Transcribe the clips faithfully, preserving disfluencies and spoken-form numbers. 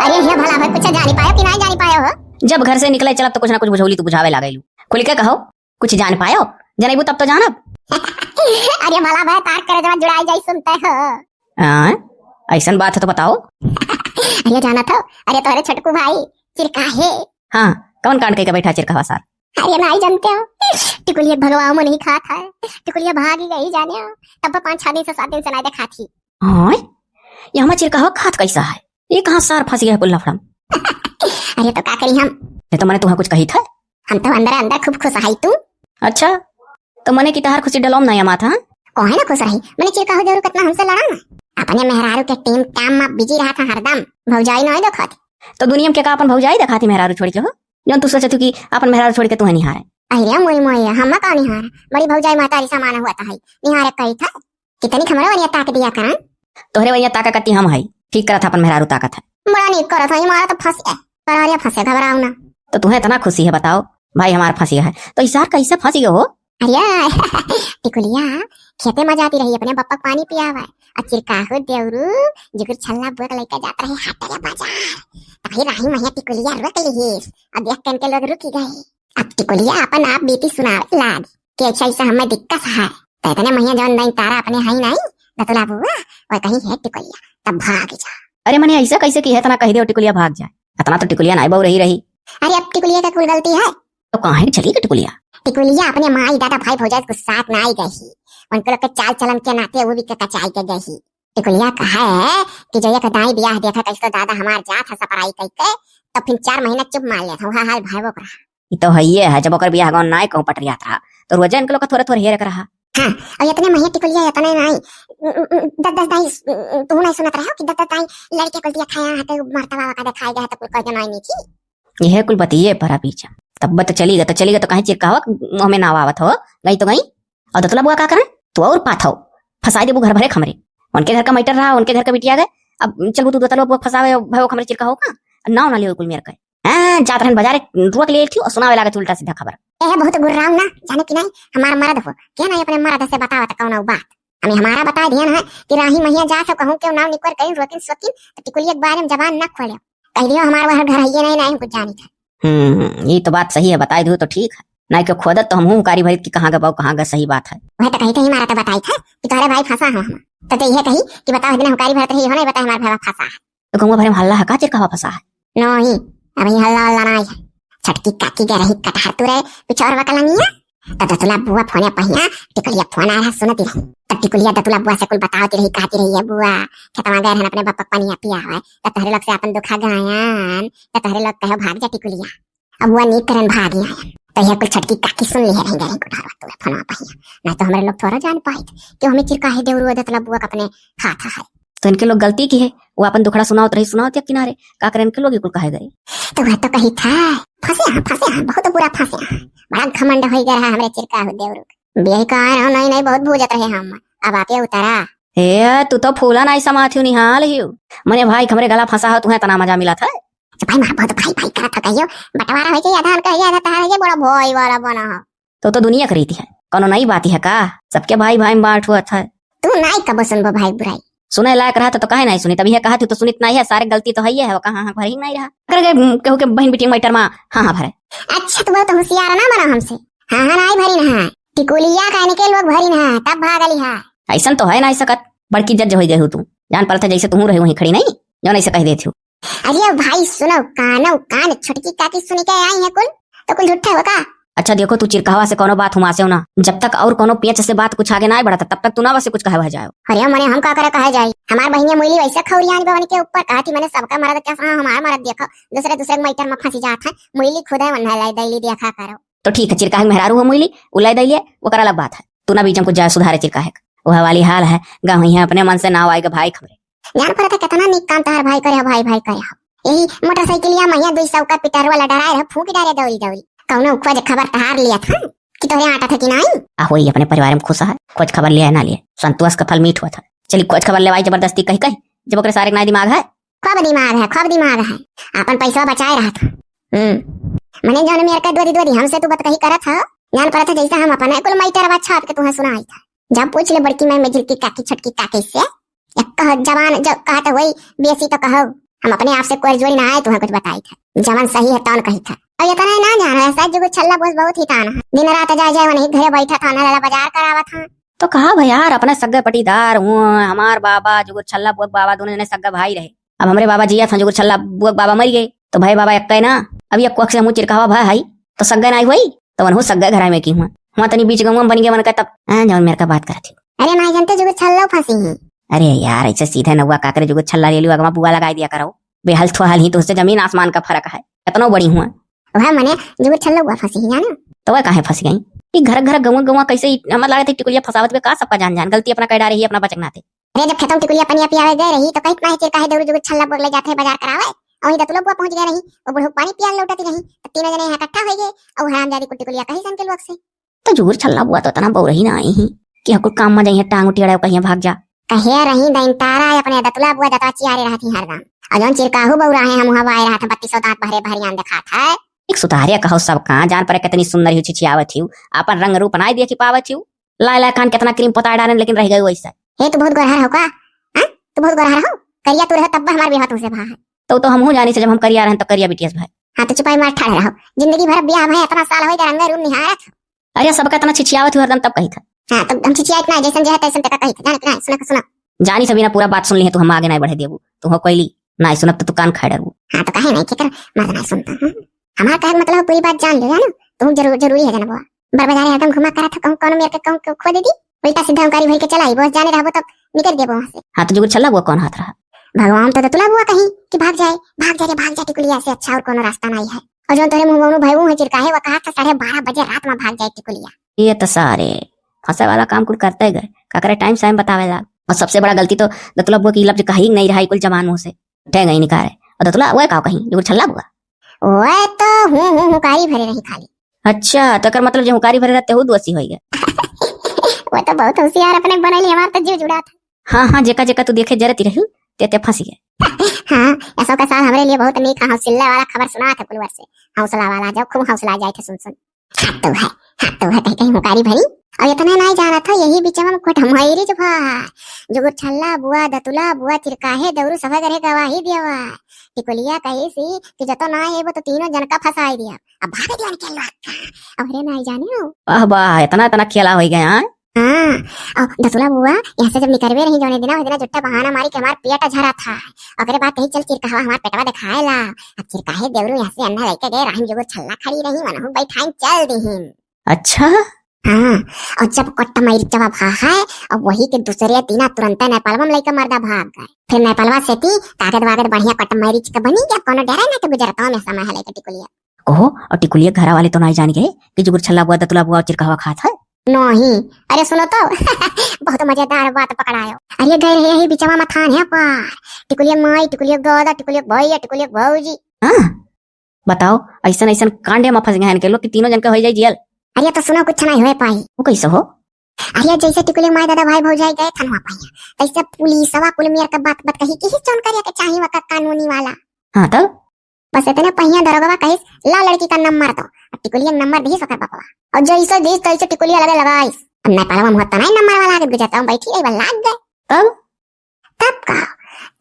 अरे हे भला भाई, कुछ जानी पायो कि नाहीं जानी पायो हो? जब घर से निकले चलब तो कुछ ना कुछ बुझौली तो बुझावे लागेलू। खुल के कहो, कुछ जान पायो? जनैबू तब तो जानब। अरे भला भाई, तार करेजवा जुड़ाई जाई सुनते हो। हाँ, अइसन बात है तो बताओ। अरे जानत हो, अरे तोहरे छोटकू भाई चिरकाहे। हाँ, कौन कांड कइके बैठा चिरकाहवा सार? अरे नाहीं जानते हो, टिकुलिया भगवान में नहीं खात है, टिकुलिया भागी गई जाने, तब पाँच छह दिन से, सात दिन से नाहीं देखात ही। हाँ, ये हमार चिरकाहवा खात कैसा है? ये कहाँ सार फंस गया है कुल लफड़ा में? अरे तो का करी हम? ये तो मने तुहा कुछ कही था। हम तो अंदर अंदर खूब खुश है तू। अच्छा, तो मने की तहार खुशी डलौम ना अमात, हाँ? काहे ना खुश रही? मने चिरकाहू देवरू कितना हमसे लड़ा ना। अपने मेहरारू के टीम टाम में बिजी रहा था हरदम। भौजाई नहीं देखत। तो दुनिया में के का अपन भौजाई देखाती मेहरारू छोड़ के हो? जौन तू सोचत हो कि अपन मेहरारू छोड़ के तुहे निहारे। अरे मोई मोई, हम का निहार? बड़ी भौजाई महतारी समान हुआ था है। निहारे कही था। कितनी खमरा वनिया ताक दिया करन। तोहरे वनिया ताका कती हम है। ठीक करत अपन मेहरारू ताकत है। बड़ा नीक करत है, हमारा तो फंस गए। पर अरे फंसे, घबराओ ना। तो तुहे इतना खुशी है बताओ, भाई हमार फंस गया है। तो इसार कैसे फंस गए हो? अरे टिकुलिया खेते में जाती रही अपने बप्पा के पानी पियावे। और चिरकाहू देवरू जिगुर छल्ला बुआ के लेके जात रहे हाट रे बाजार। तभी राही महिया टिकुलिया रोक लिहिस। अब देख के इनके लोग रुकी गए। अब टिकुलिया अपन आप बीती सुनावे लाग कि ऐसा ऐसा हमें दिक्कत है। तो इतने महिया जौन दाई तारा अपने हाई नाई, दतुला बुआ, वह कहीं है टिकुलिया, तब भाग जा। अरे मने ऐसा कैसे की है, इतना कह दे टिकुलिया भाग जाए? इतना तो टिकुलिया नाई बहु रही रही। अरे अब टिकुलिया का कुल गलती है। तो कहाँ है चली गई टिकुलिया? टिकुलिया अपने माई दादा भाई भौजाई के साथ नाई गई। उनके लोग के चाल चलन के नाते वो भी के कचाई के गई। टिकुलिया कहे कि जो एक दाई बियाह देखा कैसे दादा हमार जात है सपराई कह के, तो फिर चार महीना चुप मार लेत है, वह हाल भाई वो कहा। ई तो हइये है, जब ओकर बियाह गौन नाई कहूँ पटरियात रहा, तो रोजे इनके लोग का थोड़े थोड़े हेरक रहा। हाँ, और इतने महिया टिकुलिया इतने नाई, उम, उम, उम, दस दस दाई, उम, उम, तू नाई सुनत रहे हो कि दस दस दाई लड़के कुल दिया खाया है, तो मरतबा का दिखाई गया है, तो कुल कह के नाई नहीं थी। यह कुल बतिये परा पीछा। तब तो चली गए, तो चली गए, तो कहीं चिरकाहवा मुँह में ना आवत हो, गई तो गई। और दतुला बुआ का करें? तू और पाथो, फंसाई देबू घर भरे खमरे। उनके घर का मैटर रहा, उनके घर का बिटिया गए, अब चलबू तू दतुला बुआ फंसावे, भयो खमरे चिरकाहो का, नाव ना लियो कुल मेर के। हाँ, जात रहन बाजारे, रोक ले थी और सुनावे लागे थी उल्टा सीधा खबर। ए, बहुत गुर्राऊ ना, जाने कि नहीं, हमार मरद हो, क्या नहीं अपने मरद से बतावत कौनो बात। हमें हमारा बता दिया ना कि राही महिया जा सब कहूँ के नाव निकर कहीं रोकिन सोकिन, तो टिकुलिया के बारे में जबान ना खोले। कह दियो हमार वह घर है, ये नहीं, नहीं कुछ जानी था। हम्म, ये तो बात सही है, बताई दू तो ठीक है, नहीं क्यों खोदत तो हम हूँ हुकारी भरित कि कहाँ गए बाऊ, कहाँ गए, सही बात है। वह तो कही थे ही मारा तो बताई था कि तोहरे भाई फंसा है हम। तो, तो यह कही कि बताओ, इतने हुकारी भरत रही हो, नहीं बताए हमारे भाई फंसा है। तो गौवा भरे में हल्ला है का, चिरकाहवा फंसा है? नहीं, अभी हल्ला हल्ला ना आई है। छोटकी काकी के रही कटहर तुरे, कुछ और बकलंगिया। तो दतुला बुआ फोने पहिया, टिकुलिया फोन आ रहा, सुनती रही। तो टिकुलिया दतुला बुआ से कुल बतावती रही, कहती रही, "ये बुआ, खेतवा गए रहन अपने बप्पा पनिया पिया हुआ, तो तोहरे लोग से अपन दुखा गायन, तो तोहरे लोग कहे भाग जा टिकुलिया।" अब वो नीक करन भाग आयन। तो यह कुल छोटकी काकी सुन ली है, रही गए रही कुठारवा तुरे फोनवा पहिया। ना तो हमरे लोग थोड़ा जान पाइत कि हमें चिरकाहे देवरू दतुला बुआ का अपने हाथ है। तो इनके लोग गलती की है, वो अपन दुखड़ा सुनावत रही, सुनावत या किनारे, का करे इनके लोग ये कुल कहे गए? तो वह तो कही था, "फंसे हैं, फंसे हैं, बहुत बुरा फंसे हैं, बड़ा घमंड हो गया रहा हमरे चिरकाहू देवरू।" बियाह का आए रहो, नहीं, नहीं, बहुत भूजत रहे हम, अब आके उतरा। ए, तू तो फूला नहीं समात हो, निहाल ही हो। मने भाई, हमरे गला फंसा हो, तुहे तना मजा मिला था। चुपाई मार, बहुत भाई, भाई करत हो, कहियो बंटवारा हो जाए, आधा उनका है, आधा तहार है, बड़ा भाई वाला बना हो। तो, तो दुनिया खरीदी है, कोनो नई बात है का? सबके भाई भाई में बांट हुआ था। तू नाई कबो सुनबो भाई बुराई। सुने लायक रहा तो, तो काहे नहीं सुनी? तभी है कहा तू तो सुनित नहीं है, सारे गलती तो है ये है, वो कहाँ हाँ भरे ही नहीं रहा। अगर गए, हम्म, केहू के बहन बेटी मैटर में हाँ हाँ भरे। अच्छा, तू बहुत होशियार ना बना हमसे। हाँ हाँ, नहीं भरी ना, टिकुलिया कहने के लोग भरी ना, तब भागली है। ऐसन तो है नहीं सकत, बड़की जज हो गए हो तू। जान पड़ता जैसे तू रहे वहीं खड़ी नहीं, जो नहीं से कह देती हो। अरे भाई सुनो, कानो कान, छोटकी काकी सुन के आई है कुल, तो कुल झूठे हो का? अच्छा देखो, तू चिरकाहवा से कोनो बात हुमासे हो ना, जब तक और कोनो पेच से बात कुछ आगे ना बढ़ता, तब तक तू ना बस कुछ कहे जाओ। अरे मने हम का करे कहे जाई, हमार बहिनिया मुइली वैसे खौरियान बवन के ऊपर कहती, मने सबका मरद के साथ हमार मरद देखो, दूसरे दूसरे के मैटर में फंसी जात है, मुइली खुद है वन्ना लाई दैली देखा करो। तो ठीक है, चिरकाहे के मेहरारू हो मुइली, उ लाई दैलिए, ओकर अलग बात है, तू ना बीच में कुछ जाए सुधारे चिरकाहे के। वह वाली हाल है, गाँव ही है, अपने मन से ना आएगा भाई खबरे। जान पड़त है कितना नीक काम तहार भाई करे हो, भाई, भाई करे हो। यही मोटरसाइकिलिया महिया दुई सौ का पिटर वाला डराए रहे, फूंक डारे दौड़ी दौड़ी। कौनो खोज खबर तहार लिया था कि तोहरे आटा था कि नहीं? आ होई अपने परिवार में खुश है, खोज खबर लिया है ना लिए, संतोष का फल मीठ हुआ था। चली खोज खबर लेवाई जबरदस्ती कही कही, जब ओकरे सारे के ना दिमाग है। खूब दिमाग है, खूब दिमाग है, अपन पैसा बचाए रहा था। हम्म, मने जौन मेर का दोरी दोरी हमसे तू बात कही करत हो, जान पड़त है जैसे हम अपने कुल मैटर छाप के तुहे सुनाई था। जब पूछ ले बड़की मैं, मैं झिलकी काकी, छोटकी काकी से, एक कह जबान जो कहत वही बेसी तो कहो। हम अपने आप से कोई जोड़ी ना आए, तुहें कुछ बताई था, जवन सही है तवन कही था। और इतना ही ना जान है, शायद जुगुर छल्ला बुआ बहुत ही तान है, दिन रात जाए जाए वही घरे बैठा था, ना ज्यादा बाजार करावा था। तो कहा भाई यार, अपने सगे पटीदार हुआ, हमार बाबा जुगुर छल्ला बुआ बाबा दोनों जने सगे भाई रहे। अब हमरे बाबा जिया था, जुगुर छल्ला बुआ बाबा मर गए, तो भाई बाबा एक ना, अब ये कोख से मुँह चिरकावा भाई है, तो सगे ना हुई, तो वनहु सगे घरा में की हुआ, हुआ तनी बीच गंगवा में बन गया, मन का तब, हाँ, जवन मेरे का बात करत ही। अरे ना जानते जुगुर छल्ला फंसी ही। अरे यार, ऐसे सीधे नौवा का करे, जुगुर छल्ला ले लियो, अगवा बुआ लगाई दिया करो। बेहल थोहल ही तो उससे जमीन आसमान का फर्क है, कितनो बड़ी हुआ। वह मने जुगुर छल्ला हुआ फंसी ही, जानो? तो वह काहे फंसी गई? ई घर घर गंवा गंवा कैसे ई, हमार लागत है टिकुलिया फंसावत बे का सबका जान जान, गलती अपना कर डारे ही अपना बचक नाते। अरे जब खेतों टिकुलिया पनिया पियावे गए रही तो कहित नाही चिरकाहे देउरू जुगुर छल्ला बोग ले जाते बाजार करावे, और वही दतुला बुआ पहुंच गए रही, वो बुढ़ऊ पानी पियान लौटत रही, तो तीनों जने यहाँ इकट्ठा हो गए, और हरामजादी कुल टिकुलिया कही सन के लोग से। तो जुगुर छल्ला बुआ तो इतना बौरही ना आई ही कि हकुल काम में जाइए टांग उठी अड़ाओ कहिए भाग जा। कहे रही दैन तारा अपने दतुला बुआ दतवा चियारे रहती हरदम। और जौन चिरकाहू बौरा है हम वहाँ बाए रहत हैं बत्तीसों दांत भरे भरियान दिखात है। एक सुतारे कहो सब कहाँ जान पर कितनी सुंदर ही छिछियावत ही, अपन रंग रूप नाई देखी पावत ही। लाए लाए खान कितना क्रीम पोताए डालेन लेकिन रह गए वैसे। हे तू बहुत गोरहर हो का? हाँ, तू बहुत गोरहर हो। करिया तू रहे तब हमार ब्याह तुमसे भा है। तो तो हमहू जानी से जब हम करिया रहन तो करिया बिटियस भाई। हाँ तो चुपाई मार ठाड़े रहो। जिंदगी भर ब्याह भय इतना साल होई रंगे रूप निहारत। अरे सबका इतना छिछियावत हुआ हरदम तब कही था। हाँ तो हम छिछियात ना जैसन जे है तैसन तेका कही था, जाने कि ना सुना सुना। जानी सभी ना पूरा बात सुन ली है तू हम आगे नहीं बढ़े देबू। तू हो कोयली ना सुनब तो तू कान खाए डरबू। हाँ तो काहे नहीं केकर मर्द ना सुनता हूँ। हमारा कहत मतलब पूरी बात जान ले जानो। तू जरूर जरूरी है जनबुआ। बर बाजारे हरदम घुमा करा था कहूँ कौन मेर के कहूँ के खो दे दी। उल्टा सीधा उंकारी भर के चला आई बस जाने रहबो तब निकल देबो वहाँ से। हाँ तो जुगुर छल्ला बुआ कौन हाथ रहा? भगवान तो दतुला बुआ कही कि भाग जाए, भाग जाए रे भाग जा टिकुलिया से अच्छा और कोनो रास्ता नहीं है। और जौन तोरे मुँह मौनू भाई वो है चिरकाहे वो कहा था साढ़े बारह बजे रात में भाग जाए टिकुलिया। ये तो सारे फंसे वाला काम कुल करते गए, का करे टाइम साइम बतावेला। और सबसे बड़ा गलती तो दतुला बुआ की लफ्ज कही नहीं रहा कुल जबान मुँह से। उठे गई निकारे। और दतुला वो का कही जुगुर छल्ला बुआ। ओए तो हूँ हूँ हुकारी भरे रही खाली। अच्छा तो एकर मतलब जो हुकारी भरे रहते हूँ दोषी होई गए। वो तो बहुत होशियार अपने बनली हमार तो जीव जुड़ा था। हाँ हाँ जेका जेका तू देखे जरती रही ते ते फंसी गए। हाँ ऐसा का साल हमरे लिए बहुत नीक है, हौसला वाला खबर सुना था कुलवर से। हौसला वाला जाओ खूब हौसला जाए थे सुन सुन। हाँ तो है, हाँ तो है कहीं कहीं हुकारी भरी। और इतना नहीं जाना था यही बीच में कोट हमारी जो भा जुगुर छल्ला बुआ दतुला बुआ चिरकाहे दौरू सभा करे गवाही दिया। टिकुलिया कही सी कि जतो ना आए वो तो तीनों जन का फंसाई दिया। अब भाग दिया निकल लौट का। अब रे नहीं जाने हो। वाह वाह इतना इतना खेला हो गया हाँ। हाँ। और दतुला बुआ यहाँ से जब निकलवे रही जोने दिना वो दिना जुट्टा बहाना मारी के हमार पेट झरा था। ओकरे बाद कही चल चिरकाहवा हमार पेटवा दिखाए ला। अब चिरकाहे देवरू यहाँ से अन्ना लेके गए राहिन जुगुर छल्ला खड़ी रही मनहु बैठाइन चल दिहिन। अच्छा। हाँ। और जब कट्ट मारी जब भा है और वही के दूसरे दिना तुरंत नेपालवा में लइका मर्दा भाग गए। फिर नेपालवा से ती कागद वागद बढ़िया कट्ट मारी के बनी गया कोनो डरे ना के गुजरता में समय है लइका टिकुलिया। ओहो और टिकुलिया घरा वाले तो नहीं जान गए कि जुगुर छल्ला बुआ दतुला बुआ और चिरकाहवा खात है। नहीं। अरे सुनो तो बहुत मजेदार बात पकड़ायो। अरे गए रहे यही बिचवा में थान है पर टिकुलिया माई टिकुलिया दादा टिकुलिया भैया टिकुलिया भौजी। हाँ। बताओ ऐसन ऐसन कांडे में फंस गए हैं इनके लोग कि तीनों जन के हो जाए जेल। अरे तो सुनो कुछ नहीं होए पाई। वो कैसे हो? अरे जैसे टिकुलिया माई दादा भाई भौजाई गए थनवा पाइया तैसे पुलिसवा कुल मेर के बात बात कही कि ही चौन करे के चाही वका कानूनी वाला। हाँ तब? बस इतने पहिया दरोगवा कहिस ला लड़की का नंबर दो। अब टिकुलिया नंबर दीस ओकर बपवा। और जैसे दीस तैसे टिकुलिया लगे लगाइस। अब नेपालवा में होता नहीं नंबर वाला आगे गुजरता हूँ बैठी रही लाग गए। तब? तब का?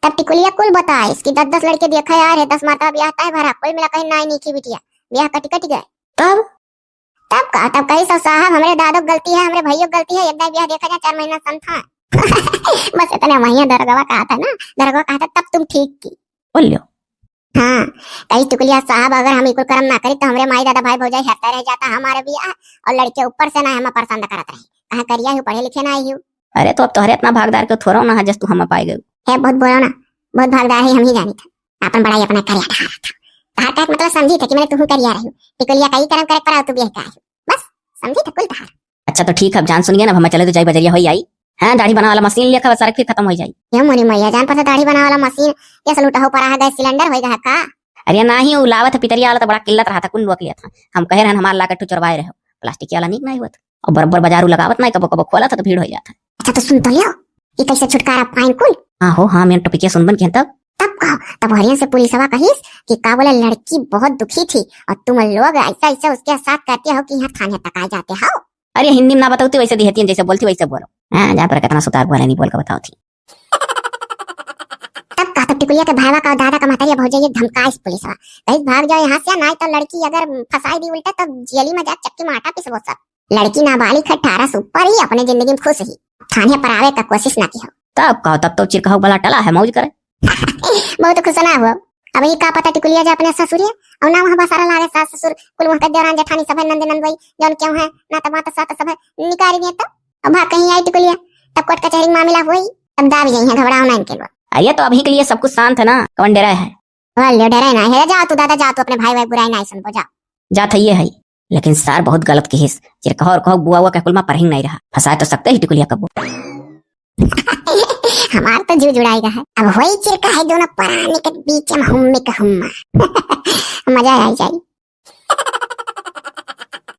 तब टिकुलिया कुल बताइस कि दस दस लड़के देखा यार है दस मरतबा ब्याह तय भरा कुल मिला कहीं नाई नीकी बिटिया ब्याह कटी कटी गए। तब? तब का? तब कही सब साहब हमरे दादो गलती है हमरे भैयो गलती है एक दाई ब्याह देखा जाए चार महीना सन था। बस इतने वहीं दरोगवा कहा था ना। दरोगवा कहा था तब तुम ठीक की। बोलियो। हाँ। कही टिकुलिया साहब अगर हम इकुल कर्म ना करी तो हमरे माई दादा भाई भौजाई हरता रह जाता हमारे ब्याह। और लड़के ऊपर से ना हम पसंद करत रहे कहा करिया ही पढ़े लिखे ना आई हूँ। अरे तो अब तोहरे इतना भागदार के थोड़ा ना है जस तू हम पाए गए। हे बहुत बोलो ना। बहुत भागदार है हम ही जानी था। अपन बड़ाई अपना करिया ढारा था। तहार कहत मतलब समझी था कि मैंने तुहू करिया रही। टिकुलिया कई कर्म करे पर तू ब्याह का आई। बस समझी था कुल तहार। अच्छा तो ठीक है अब जान सुन गया ना अब हम चले तो जाई बजरिया हो आई। हाँ दाढ़ी बनावे वाला मशीन लिया खबर सारा फिर खत्म हो जाई। ये मोरी मैया जान पर दाढ़ी बनावे वाला मशीन। ये सलूटा हो परा है गैस सिलेंडर होई गया का? अरे ना ही वो लावत है पितरिया वाला तो बड़ा किल्लत रहा था कुल लोग लिया था। हम कहे रहन हमार लाकर ठो चोरवाए रहो। प्लास्टिक वाला नीक नहीं हुआ था। और बराबर बाजारू लगावत नहीं कबो कबो खोला था तो भीड़ हो जाता है। अच्छा तो सुन तो लियो। ये कैसे छुटकारा पाइन कुल? हाँ हो हाँ मैं टपिकिया सुनबन के तब। तब का? तब हरियन से पुलिसवा कहिस कि का बोले लड़की बहुत दुखी थी और तुम लोग ऐसा ऐसा उसके साथ करते हो कि यहाँ थाने तक आ जाते हो। अरे हिंदी में ना बताओ थी वैसे दिहती जैसे बोलती वैसे बोलो। हाँ जा पर कितना सुतार बोले नहीं बोल के बताओ थी। तब का तब टिकुलिया के भाईवा का, दादा का महतारी भौजाई एक धमकाइस पुलिसवा, कहिस, "भाग जाओ यहाँ से, नाहीं तो लड़की अगर फंसाई दी उल्टा तो जेली में जा चक्की में आटा पिसबो सब।" लड़की नाबालिग है, अठारह से ऊपर ही, अपने जिंदगी में खुश ही, थाने पर आवे का कोशिश ना किहो। तब का, तब तो चिरकहौ वाला टला है, मौज करे। बहुत खुश ना हुआ। अब ये का पता टिकुलिया जा अपने ससुरिया, और ना वहाँ बसारा लागे सास ससुर, कुल वहाँ के देवरान जेठानी सब है, नंद नंदोई, जौन क्यों है, ना तो माता सात सब है, निकाल दिए तो। अब भाग कहीं आई टिकुलिया, तब कोर्ट कचहरी में मामला हुई, तब दाब जाई है, घबराओ ना इनके लोग। अरे तो अभी के लिए सब कुछ शांत है ना, कौन डरा है? बोल ले, डरे ना है, जा तू दादा, जा तू, अपने भाई भाई बुराई ना सुनबो, जा। जात है ये है, लेकिन सार बहुत गलत किहिस। चिरकहौ और कहौ बुआ हुआ के कुल मा परहिंग नहीं रहा, फंसा तो सकते ही टिकुलिया कब्बो। हमार तो जीव जुड़ाई गा है। अब होई चिरकहै दोनों परानी के बीच में हुम्मी के हुम्मा। मजा आई जाई।